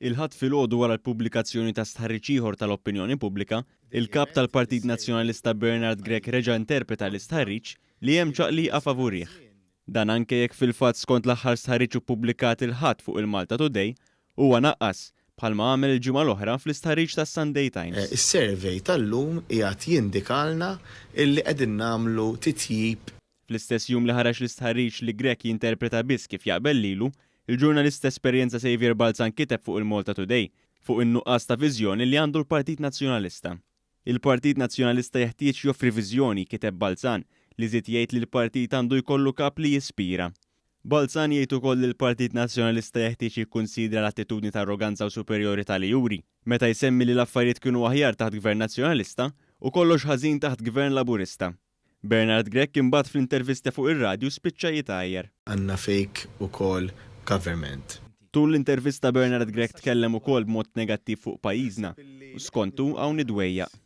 Il-Ħadd filgħodu wara l-pubblikazzjoni ta' stħarriġ ieħor tal-opinjoni pubblika, il-Kap tal-Partit Nazzjonalista Bernard Grech reġa' interpreta l-istħarriġ li hemm ċaqliqa favurih. Dan anke jekk fil-fatt skont l-aħħar stħarriġ ippubblikat il-Ħadd fuq il-MaltaToday, huwa naqqas, bħalma għamel il-ġimgħa l-oħra fl-istħarriġ tas-Sunday Times. Is-survey tal-lum qiegħed jindikalna illi qegħdin nagħmlu titjib. Fl-istess jum li ħareġ l-istħarriġ li Grech jinterpreta biss kif jaqbel lilu, il-ġurnalist t'esperjenza Saviour Balzan kiteb fuq il-Malta Today fuq in-nuqqas ta' viżjoni li għandu l-Partit Nazzjonalista. Il-Partit Nazzjonalista jeħtieġ joffri viżjoni, kiteb Balzan, li żied jgħid li l-partit għandu jkollu kap li jispira. Balzan jgħid ukoll li l-Partit Nazzjonalista jeħtieġ jikkunsidra l-attitudni ta' arroganza u superjorità li juri, meta jsemmi li l-affarijiet kienu aħjar taħt Gvern Nazzjonalista u kollox ħażin taħt Gvern Laburista. Bernard Grech imbagħad fl-intervista fuq ir-radju spiċċa jitgħajjar. Għandna fake ukoll government. Tul l-intervista Bernard Grech tkellem ukoll b'mod negattiv fuq pajjiżna u skontu hawn id-dwejjaq.